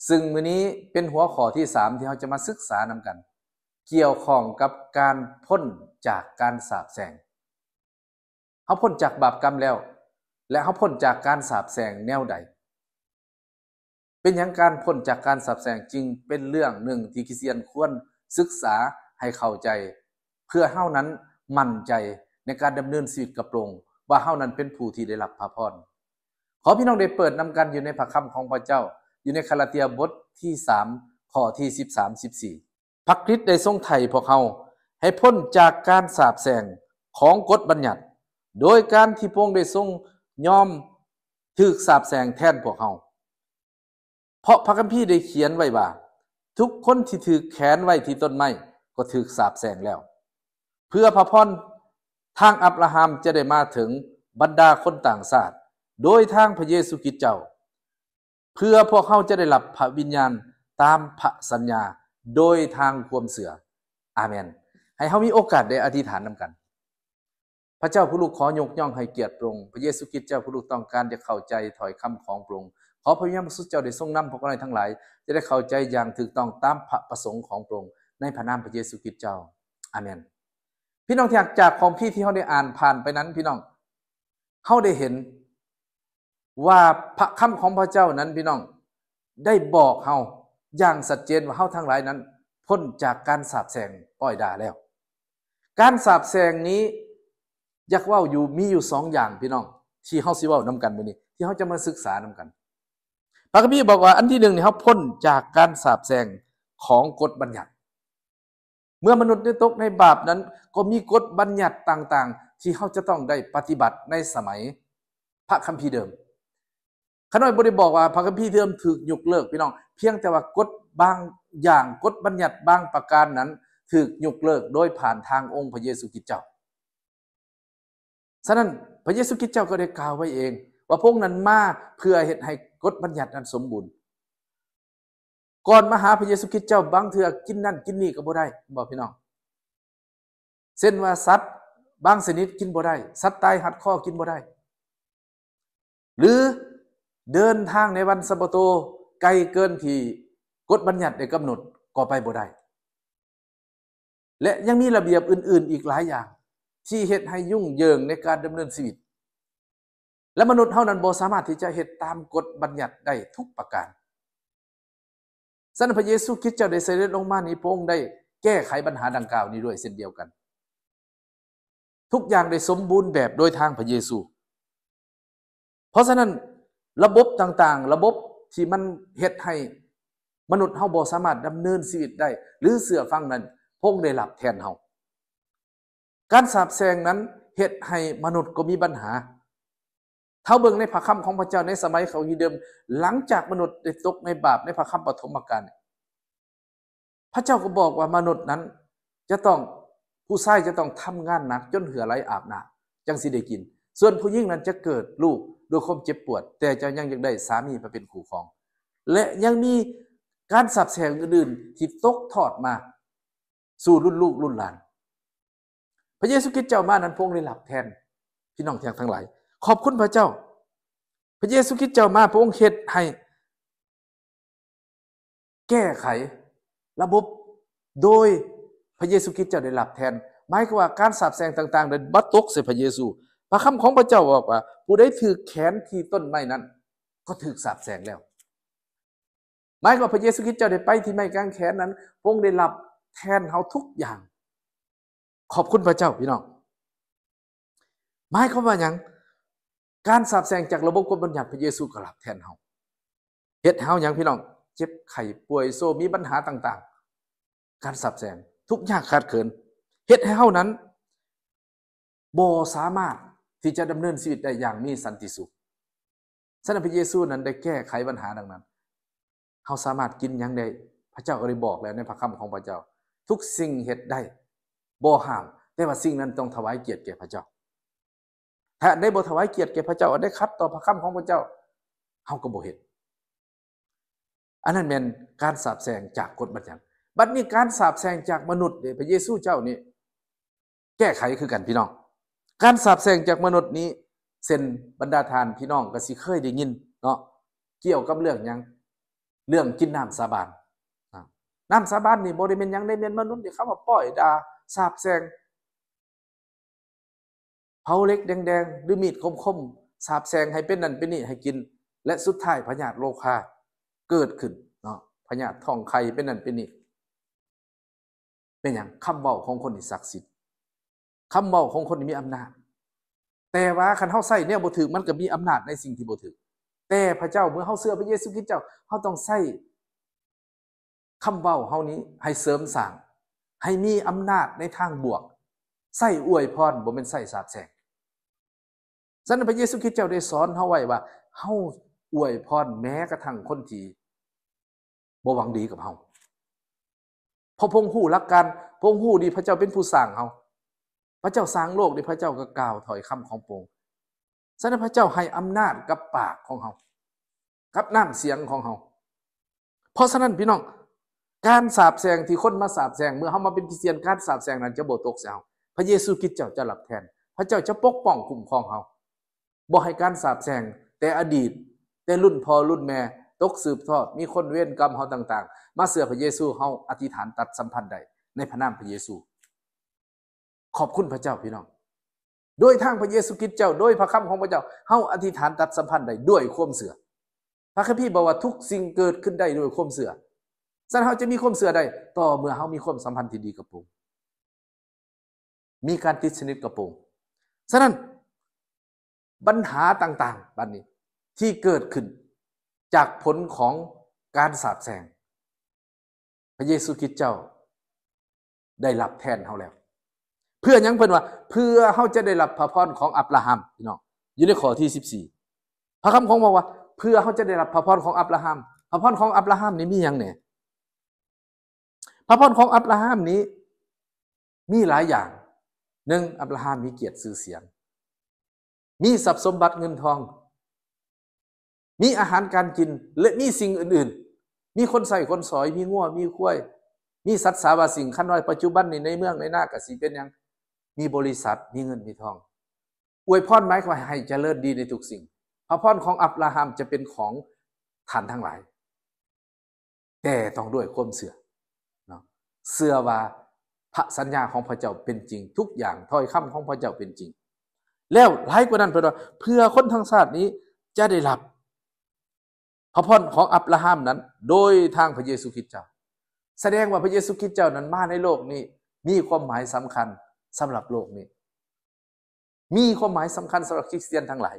ຊຶ່ງມື້ນີ້ເປັນຫົວຂໍ້ທີສາມທີ່ເຮົາຈະມາສຶກສານຳກັນ ກ່ຽວຂ້ອງກັບການພົ້ນຈາກການສາບແຊ່ງ. ເຮົາພົ້ນຈາກບາບກຳແລ້ວ ແລະ ເຮົາພົ້ນຈາກການສາບແຊ່ງແນວໃດ? ເປັນຫຍັງການພົ້ນຈາກການສາບແຊ່ງຈຶ່ງເປັນເລື່ອງໜຶ່ງທີ່ຄຣິສຕຽນຄວນສຶກສາໃຫ້ເຂົ້າໃຈ ເພື່ອເຮົານັ້ນໝັ້ນໃຈໃນການດຳເນີນຊີວິດກັບພະອົງ ວ່າເຮົານັ້ນເປັນຜູ້ທີ່ໄດ້ຮັບພະພອນ? ຂໍພີ່ນ້ອງໄດ້ເປີດນຳກັນຢູ່ໃນພະຄຳຂອງພະເຈົ້າ ຢູ່ໃນກາລາເຕຍບົດທີສາມ ຂໍ້ທີສິບສາມ ສິບສີ່. ພະຄຣິດໄດ້ຊົງໄຖ່ພວກເຮົາໃຫ້ພົ້ນຈາກການສາບແຊ່ງຂອງກົດບັນຍັດ ໂດຍການທີ່ພະອົງໄດ້ຊົງຍອມຖືກສາບແຊ່ງແທນພວກເຮົາ. ເພາະພະຄຳພີໄດ້ຂຽນໄວ້ວ່າ ທຸກຄົນທີ່ຖືກແຂວນໄວ້ທີ່ຕົ້ນໄມ້ກໍຖືກສາບແຊ່ງແລ້ວ ເພື່ອພະພອນທາງອັບຣາຮາມຈະໄດ້ມາເຖິງບັນດາຄົນຕ່າງຊາດ ໂດຍທາງພະເຢຊູຄຣິດເຈົ້າ ເພື່ອພວກເຮົາຈະໄດ້ຮັບພະວິນຍານຕາມພະສັນຍາ ໂດຍທາງຄວາມເຊື່ອ. ອາເມນ. ໃຫ້ເຮົາມີໂອກາດໄດ້ອະທິຖານນຳກັນ. ພະເຈົ້າ ຜູ້ລູກຂໍຍົກຍ້ອງໃຫ້ກຽດພະອົງ. ພະເຢຊູຄຣິດເຈົ້າ ຜູ້ລູກຕ້ອງການຈະເຂົ້າໃຈຖ້ອຍຄຳຂອງພະອົງ. ຂໍພະວິນຍານບໍລິສຸດເຈົ້າໄດ້ຊົງນຳພວກເຮົາທັງຫຼາຍ ຈະໄດ້ເຂົ້າໃຈຢ່າງຖືກຕ້ອງຕາມພະປະສົງຂອງພະອົງ ໃນພະນາມພະເຢຊູຄຣິດເຈົ້າ. ອາເມນ. ພີ່ນ້ອງທີ່ຮັກ, ຈາກຄຳພີທີ່ເຮົາໄດ້ອ່ານຜ່ານໄປນັ້ນ ພີ່ນ້ອງ, ເຮົາໄດ້ເຫັນວ່າພະຄຳຂອງພະເຈົ້ານັ້ນ ພີ່ນ້ອງ, ໄດ້ບອກເຮົາຢ່າງຊັດເຈນວ່າເຮົາທັງຫຼາຍນັ້ນພົ້ນຈາກການສາບແຊ່ງປ້ອຍດ່າແລ້ວ. ການສາບແຊ່ງນີ້ຢາກເວົ້າຢູ່, ມີຢູ່ສອງຢ່າງ ພີ່ນ້ອງ, ທີ່ເຮົາຊິເວົ້ານຳກັນມື້ນີ້, ທີ່ເຮົາຈະມາສຶກສານຳກັນ. ພະຄຳພີບອກວ່າ ອັນທີໜຶ່ງນີ້ ເຮົາພົ້ນຈາກການສາບແຊ່ງຂອງກົດບັນຍັດ. ເມື່ອມະນຸດໄດ້ຕົກໃນບາບນັ້ນ ກໍມີກົດບັນຍັດຕ່າງໆ ທີ່ເຮົາຈະຕ້ອງໄດ້ປະຕິບັດໃນສະໄໝພະຄຳພີເດີມ. ຂ້ານ້ອຍບໍ່ໄດ້ບອກວ່າພະຄຳພີເດີມຖືກຍົກເລີກ, ພີ່ນ້ອງ, ພຽງແຕ່ວ່າກົດບາງຢ່າງ, ກົດບັນຍັດບາງປະການນັ້ນຖືກຍົກເລີກໂດຍຜ່ານທາງອົງພະເຢຊູຄຣິດເຈົ້າ. ສະນັ້ນ ພະເຢຊູຄຣິດເຈົ້າກໍໄດ້ກ່າວໄວ້ເອງວ່າພະອົງນັ້ນມາເພື່ອເຮັດໃຫ້ກົດບັນຍັດນັ້ນສົມບູນ. ກ່ອນມາຫາພະເຢຊູຄຣິດເຈົ້າ ບາງເທື່ອກິນນັ້ນກິນນີ້ກໍບໍ່ໄດ້ ເຫັນບໍ່ ພີ່ນ້ອງ? ເຊັ່ນວ່າສັດບາງຊະນິດກິນບໍ່ໄດ້, ສັດຕາຍຮັດຄໍກິນບໍ່ໄດ້ ຫຼືເດີນທາງໃນວັນສະບາໂຕໄກເກີນທີ່ກົດບັນຍັດໄດ້ກຳນົດກໍໄປບໍ່ໄດ້ ແລະ ຍັງມີລະບຽບອື່ນໆອີກຫຼາຍຢ່າງ ທີ່ເຮັດໃຫ້ຫຍຸ້ງເຢິງໃນການດຳເນີນຊີວິດ ແລະ ມະນຸດເຮົານັ້ນບໍ່ສາມາດທີ່ຈະເຮັດຕາມກົດບັນຍັດໄດ້ທຸກປະການ. ສະນັ້ນ ພະເຢຊູຄຣິດເຈົ້າໄດ້ສະເດັດລົງມານີ້ ພະອົງໄດ້ແກ້ໄຂບັນຫາດັ່ງກ່າວນີ້ດ້ວຍເຊັ່ນດຽວກັນ. ທຸກຢ່າງໄດ້ສົມບູນແບບໂດຍທາງພະເຢຊູ. ເພາະສະນັ້ນ ລະບົບຕ່າງໆ, ລະບົບທີ່ມັນເຮັດໃຫ້ມະນຸດເຮົາບໍ່ສາມາດດຳເນີນຊີວິດໄດ້ ຫຼືເຊື່ອຟັງນັ້ນ, ພະອົງໄດ້ຮັບແທນເຮົາ. ການສາບແຊ່ງນັ້ນເຮັດໃຫ້ມະນຸດກໍມີບັນຫາ. ເຮົາເບິ່ງໃນພະຄຳຂອງພະເຈົ້າໃນສະໄໝເຂົາຮີເດີມ, ຫຼັງຈາກມະນຸດໄດ້ຕົກໃນບາບໃນພະຄຳປະຖົມມະການ, ພະເຈົ້າກໍບອກວ່າມະນຸດນັ້ນຈະຕ້ອງ, ຜູ້ຊາຍຈະຕ້ອງທຳງານໜັກຈົນເຫື່ອໄຫຼອາບໜ້າ ຈັ່ງຊິໄດ້ກິນ. ສ່ວນຜູ້ຍິງນັ້ນຈະເກີດລູກດ້ວຍຄວາມເຈັບປວດ, ແຕ່ເຈົ້າຍັງຢາກໄດ້ສາມີມາເປັນຄູ່ຄອງ. ແລະ ຍັງມີການສາບແຊ່ງອື່ນໆທີ່ຕົກທອດມາ ສູ່ລຸ້ນລູກລຸ້ນຫຼານ. ພະເຢຊູຄຣິດເຈົ້າມານັ້ນ ພະອົງໄດ້ຮັບແທນ. ພີ່ນ້ອງທີ່ຮັກທັງຫຼາຍ, ຂອບຄຸນພະເຈົ້າ. ພະເຢຊູຄຣິດເຈົ້າມາ, ພະອົງເຮັດໃຫ້ແກ້ໄຂລະບົບໂດຍພະເຢຊູຄຣິດເຈົ້າໄດ້ຮັບແທນ. ໝາຍຄວາມວ່າການສາບແຊ່ງຕ່າງໆ ໄດ້ມາຕົກໃສ່ພະເຢຊູ. ພະຄຳຂອງພະເຈົ້າບອກວ່າ ຜູ້ໃດຖືກແຂວນທີ່ຕົ້ນໄມ້ນັ້ນ ກໍຖືກສາບແຊ່ງແລ້ວ. ໝາຍຄວາມວ່າພະເຢຊູຄຣິດເຈົ້າໄດ້ໄປທີ່ໄມ້ກາງແຂນນັ້ນ, ພະອົງໄດ້ຮັບແທນເຮົາທຸກຢ່າງ. ຂອບຄຸນພະເຈົ້າ, ພີ່ນ້ອງ. ໝາຍຄວາມວ່າຫຍັງ? ການສາບແຊ່ງຈາກລະບົບກົດບັນຍັດ, ພະເຢຊູກໍຮັບແທນເຮົາ. ເຮັດໃຫ້ເຮົາຫຍັງ, ພີ່ນ້ອງ? ເຈັບໄຂ້ປ່ວຍໂຊ, ມີບັນຫາຕ່າງໆ. ການສາບແຊ່ງ, ທຸກຍາກຂາດເຂີນ, ເຮັດໃຫ້ເຮົານັ້ນ ບໍ່ສາມາດທີ່ຈະດຳເນີນຊີວິດໄດ້ຢ່າງມີສັນຕິສຸກ. ສະນັ້ນ ພະເຢຊູນັ້ນໄດ້ແກ້ໄຂບັນຫາດັ່ງນັ້ນ. ເຮົາສາມາດກິນຫຍັງໄດ້, ພະເຈົ້າກໍໄດ້ບອກແລ້ວໃນພະຄຳຂອງພະເຈົ້າ. ທຸກສິ່ງເຮັດໄດ້, ບໍ່ຫ້າມ, ແຕ່ວ່າສິ່ງນັ້ນຕ້ອງຖວາຍກຽດແກ່ພະເຈົ້າ. ຖ້າອັນໃດບໍ່ຖວາຍກຽດແກ່ພະເຈົ້າ, ອັນໃດຂັດຕໍ່ພະຄຳຂອງພະເຈົ້າ, ເຮົາກໍບໍ່ເຮັດ. ອັນນັ້ນແມ່ນການສາບແຊ່ງຈາກກົດບັນຍັດ. ບັດນີ້ການສາບແຊ່ງຈາກມະນຸດເດ, ພະເຢຊູເຈົ້ານີ້ແກ້ໄຂຄືກັນ ພີ່ນ້ອງ. ການສາບແຊ່ງຈາກມະນຸດນີ້, ເຊັ່ນບັນດາທ່ານພີ່ນ້ອງກໍຊິເຄີຍໄດ້ຍິນເນາະ, ກ່ຽວກັບເລື່ອງຫຍັງ? ເລື່ອງກິນນ້ຳສາບານ. ນະ ນ້ຳສາບານນີ້ບໍ່ໄດ້ແມ່ນຫຍັງເດ້ ແມ່ນມະນຸດນີ້ ຄຳວ່າປ້ອຍດ່າ ສາບແຊ່ງ ເຜົາເຫຼັກແດງໆ ຫຼືມີດຄົມໆ ສາບແຊ່ງໃຫ້ເປັນນັ້ນເປັນນີ້ໃຫ້ກິນ ແລະ ສຸດທ້າຍພະຍາດໂລຄາເກີດຂຶ້ນເນາະ ພະຍາດທ້ອງໄຂ່ເປັນນັ້ນເປັນນີ້. ເປັນຫຍັງ? ຄຳເວົ້າຂອງຄົນນີ້ສັກສິດ ຄຳເວົ້າຂອງຄົນນີ້ມີອຳນາດ. ແຕ່ວ່າຄັນເຮົາໃຊ້ແນວບໍ່ຖືກ ມັນກໍມີອຳນາດໃນສິ່ງທີ່ບໍ່ຖືກ. ແຕ່ພະເຈົ້າ ເມື່ອເຮົາເຊື່ອພະເຢຊູຄຣິດເຈົ້າ ເຮົາຕ້ອງໃຊ້ຄຳເວົ້າເຮົານີ້ໃຫ້ເສີມສ້າງ ໃຫ້ມີອຳນາດໃນທາງບວກ ໃຊ້ອວຍພອນ ບໍ່ແມ່ນໃຊ້ສາບແຊ່ງ. ສະນັ້ນ ພະເຢຊູຄຣິດເຈົ້າໄດ້ສອນເຮົາໄວ້ວ່າ ເຮົາອວຍພອນແມ້ກະທັ່ງຄົນທີ່ບໍ່ຫວັງດີກັບເຮົາ. ເພາະພະອົງຮູ້ຫຼັກການ ພະອົງຮູ້ດີ ພະເຈົ້າເປັນຜູ້ສ້າງເຮົາ. ພະເຈົ້າສ້າງໂລກນີ້ ພະເຈົ້າກໍກ່າວຖ້ອຍຄຳຂອງພະອົງ. ສະນັ້ນ ພະເຈົ້າໃຫ້ອຳນາດກັບປາກຂອງເຮົາ ກັບນ້ຳສຽງຂອງເຮົາ. ເພາະສະນັ້ນ ພີ່ນ້ອງ, ການສາບແຊ່ງທີ່ຄົນມາສາບແຊ່ງ ເມື່ອເຮົາມາເປັນຄຣິສຕຽນ, ການສາບແຊ່ງນັ້ນຈະບໍ່ຕົກໃສ່ເຮົາ. ພະເຢຊູຄຣິດເຈົ້າຈະຮັບແທນ. ພະເຈົ້າຈະປົກປ້ອງຄຸ້ມຄອງເຮົາ. ບໍ່ໃຫ້ການສາບແຊ່ງແຕ່ອະດີດ, ແຕ່ລຸ້ນພໍ່ລຸ້ນແມ່ຕົກສືບທອດ, ມີຄົນເວນກຳເຮົາຕ່າງໆ. ມາເຊື່ອພະເຢຊູ, ເຮົາອະທິຖານຕັດສຳພັນໄດ້ໃນພະນາມພະເຢຊູ. ຂອບຄຸນພະເຈົ້າ, ພີ່ນ້ອງ. ໂດຍທາງພະເຢຊູຄຣິດເຈົ້າ, ໂດຍພະຄຳຂອງພະເຈົ້າ, ເຮົາອະທິຖານຕັດສຳພັນໄດ້ດ້ວຍຄວາມເຊື່ອ. ພະຄຳພີບອກວ່າ ທຸກສິ່ງເກີດຂຶ້ນໄດ້ດ້ວຍຄວາມເຊື່ອ. ສະນັ້ນ ເຮົາຈະມີຄວາມເຊື່ອໄດ້ ຕໍ່ເມື່ອເຮົາມີຄວາມສຳພັນທີ່ດີກັບພະອົງ. ມີການຕິດສະໜິດກັບພະອົງ. ສະນັ້ນ ບັນຫາຕ່າງໆບັດນີ້ທີ່ເກີດຂຶ້ນຈາກຜົນຂອງການສາບແຊ່ງ, ພະເຢຊູຄຣິດເຈົ້າໄດ້ຮັບແທນເຮົາແລ້ວ. ເພື່ອຫຍັງ? ເພິ່ນວ່າ ເພື່ອເຮົາຈະໄດ້ຮັບພະພອນຂອງອັບລາຮາມ, ພີ່ນ້ອງ, ຢູ່ໃນຂໍ້ທີສິບສີ່. ພະຄຳຂອງບອກວ່າ ເພື່ອເຮົາຈະໄດ້ຮັບພະພອນຂອງອັບລາຮາມ. ພະພອນຂອງອັບລາຮາມນີ້ມີຫຍັງແດ່? ພະພອນຂອງອັບລາຮາມນີ້ມີຫຼາຍຢ່າງ. ໜຶ່ງ, ອັບລາຮາມມີກຽດຊື່ສຽງ, ມີຊັບສົມບັດເງິນທອງ, ມີອາຫານການກິນ ແລະ ມີສິ່ງອື່ນໆ. ມີຄົນໃຊ້ຄົນສອຍ, ມີງົວ, ມີຄວາຍ, ມີສັດສາວາສິ່ງ. ຄັນວ່າປັດຈຸບັນນີ້ໃນເມືອງໃນນາກໍຊິເປັນຫຍັງ? ມີບໍລິສັດ, ມີເງິນມີທອງ. ອວຍພອນໝາຍຄວາມວ່າໃຫ້ຈະເລີນດີໃນທຸກສິ່ງ. ພະພອນຂອງອັບລາຮາມຈະເປັນຂອງທ່ານທັງຫຼາຍ. ແຕ່ຕ້ອງດ້ວຍຄວາມເຊື່ອເນາະ, ເຊື່ອວ່າພະສັນຍາຂອງພະເຈົ້າເປັນຈິງ, ທຸກຢ່າງ ຖ້ອຍຄຳຂອງພະເຈົ້າເປັນຈິງ. ແລ້ວຫຼາຍກວ່ານັ້ນ ເພິ່ນວ່າ ເພື່ອຄົນທັງຊາດນີ້ຈະໄດ້ຮັບພະພອນຂອງອັບລາຮາມນັ້ນ ໂດຍທາງພະເຢຊູຄຣິດເຈົ້າ. ສະແດງວ່າພະເຢຊູຄຣິດເຈົ້ານັ້ນມາໃນໂລກນີ້ ມີຄວາມໝາຍສຳຄັນສຳລັບໂລກນີ້. ມີຄວາມໝາຍສຳຄັນສຳລັບຄຣິສຕຽນທັງຫຼາຍ.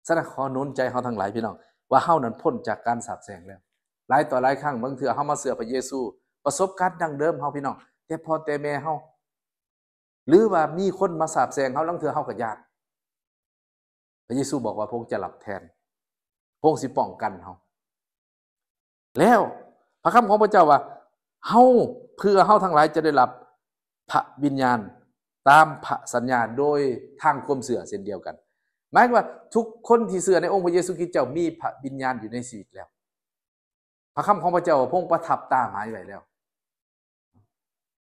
ສະນັ້ນ ຂໍໜູນໃຈເຮົາທັງຫຼາຍ ພີ່ນ້ອງ, ວ່າເຮົານັ້ນພົ້ນຈາກການສາບແຊ່ງແລ້ວ. ຫຼາຍຕໍ່ຫຼາຍຄັ້ງ ບາງເທື່ອເຮົາມາເຊື່ອພະເຢຊູ, ປະສົບການດັ້ງເດີມເຮົາ ພີ່ນ້ອງ, ແຕ່ພໍ່ແຕ່ແມ່ເຮົາ ຫຼືວ່າມີຄົນມາສາບແຊ່ງເຮົາ, ລາງເທື່ອເຮົາກໍຢ້ານ. ພະເຢຊູບອກວ່າພະອົງຈະຮັບແທນ, ພະອົງຊິປ້ອງກັນເຮົາ. ແລ້ວພະຄຳຂອງພະເຈົ້າວ່າ ເຮົາ, ເພື່ອເຮົາທັງຫຼາຍຈະໄດ້ຮັບພະວິນຍານຕາມພະສັນຍາໂດຍທາງຄວາມເຊື່ອເຊັ່ນດຽວກັນ. ໝາຍຄວາມວ່າທຸກຄົນທີ່ເຊື່ອໃນອົງພະເຢຊູຄຣິດເຈົ້າມີພະວິນຍານຢູ່ໃນຊີວິດແລ້ວ. ພະຄຳຂອງພະເຈົ້າ ພະອົງປະທັບຕາໝາຍໄວ້ແລ້ວ.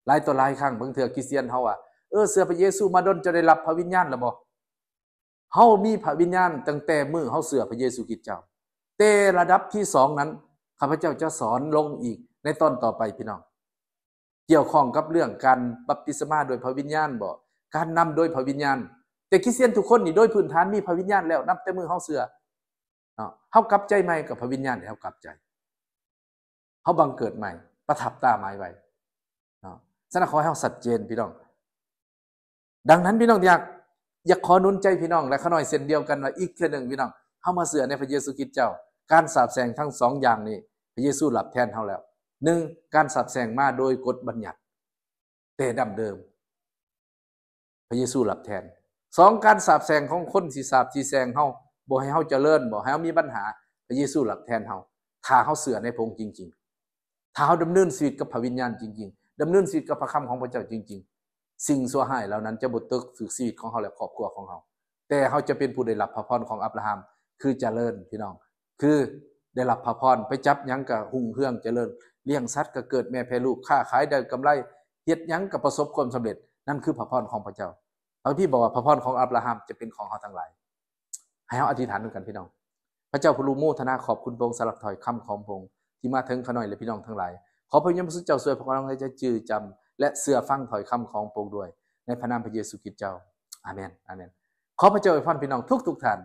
ຫຼາຍຕໍ່ຫຼາຍຄັ້ງ ບາງເທື່ອຄຣິສຕຽນເຮົາວ່າ ເອີ ເຊື່ອພະເຢຊູມາດົນ ເຈົ້າໄດ້ຮັບພະວິນຍານແລ້ວບໍ່? ເຮົາມີພະວິນຍານຕັ້ງແຕ່ມື້ເຮົາເຊື່ອພະເຢຊູຄຣິດເຈົ້າ. ແຕ່ລະດັບທີສອງນັ້ນ ຂ້າພະເຈົ້າຈະສອນລົງອີກໃນຕອນຕໍ່ໄປ ພີ່ນ້ອງ, ກ່ຽວຂ້ອງກັບເລື່ອງການບັບຕິສະມາໂດຍພະວິນຍານບໍ, ການນຳໂດຍພະວິນຍານ. ແຕ່ຄຣິສຕຽນທຸກຄົນນີ້ໂດຍພື້ນຖານມີພະວິນຍານແລ້ວ ນັບແຕ່ມື້ເຮົາເຊື່ອເນາະ. ເຮົາກັບໃຈໃໝ່ກັບພະວິນຍານ ເຮົາກັບໃຈ. ເຮົາບັງເກີດໃໝ່, ປະທັບຕາໝາຍໄວ້ເນາະ. ສະນັ້ນ ຂໍໃຫ້ເຮົາຊັດເຈນ ພີ່ນ້ອງ. ດັ່ງນັ້ນ ພີ່ນ້ອງ ຢາກ, ຢາກຂໍໜູນໃຈພີ່ນ້ອງ ແລະ ຂ້ານ້ອຍເຊັ່ນດຽວກັນວ່າ ອີກເທື່ອໜຶ່ງ ພີ່ນ້ອງ, ເຮົາມາເຊື່ອໃນພະເຢຊູຄຣິດເຈົ້າ. ການສາບແຊ່ງທັງສອງຢ່າງນີ້ ພະເຢຊູຮັບແທນເຮົາແລ້ວ. ໜຶ່ງ, ການສາບແຊ່ງມາໂດຍກົດບັນຍັດ ແຕ່ດັ້ງເດີມ ພະເຢຊູຮັບແທນ. ສອງ, ການສາບແຊ່ງຂອງຄົນທີ່ສາບທີ່ແຊ່ງເຮົາ, ບໍ່ໃຫ້ເຮົາຈະເລີນ, ບໍ່ໃຫ້ເຮົາມີບັນຫາ, ພະເຢຊູຮັບແທນເຮົາ. ຖ້າເຮົາເຊື່ອໃນພະອົງຈິງໆ, ຖ້າເຮົາດຳເນີນຊີວິດກັບພະວິນຍານຈິງໆ, ດຳເນີນຊີວິດກັບພະຄຳຂອງພະເຈົ້າຈິງໆ, ສິ່ງຊົ່ວຮ້າຍເຫຼົ່ານັ້ນຈະບໍ່ຕົກຖືກຊີວິດຂອງເຮົາ ແລະ ຄອບຄົວຂອງເຮົາ. ແຕ່ເຮົາຈະເປັນຜູ້ໄດ້ຮັບພະພອນຂອງອັບລາຮາມ, ຄືຈະເລີນ, ພີ່ນ້ອງ, ຄືໄດ້ຮັບພະພອນ, ໄປຈັບຫຍັງກໍຮຸ່ງເຮືອງຈະເລີນ, ລ້ຽງສັດກໍເກີດແມ່ແຜ່ລູກ, ຄ້າຂາຍໄດ້ກຳໄລ, ເຮັດຫຍັງກໍປະສົບຄວາມສຳເລັດ. ນັ້ນຄືພະພອນຂອງພະເຈົ້າ. ພະຄຳພີບອກວ່າພະພອນຂອງອັບລາຮາມຈະເປັນຂອງເຮົາທັງຫຼາຍ. ໃຫ້ເຮົາອະທິຖານນຳກັນ ພີ່ນ້ອງ. ຂ້າພະເຈົ້າຜູ້ອະນຸໂມທະນາຂອບຄຸນພະອົງສຳລັບຖ້ອຍຄຳຂອງພະອົງ ທີ່ມາເຖິງຂ້ານ້ອຍ ແລະ ພີ່ນ້ອງທັງຫຼາຍ. ຂໍພະວິນຍານບໍລິສຸດເຈົ້າຊ່ວຍພວກເຮົາໃຫ້ເຈົ້າຈື່ຈຳ ແລະ ເຊື່ອຟັງຖ້ອຍຄຳຂອງພະອົງດ້ວຍ ໃນພະນາມພະເຢຊູຄຣິດເຈົ້າ. ອາເມນ. ອາເມນ. ຂໍພະເຈົ້າອວຍພອນພີ່ນ້ອງທຸກໆທ່ານ.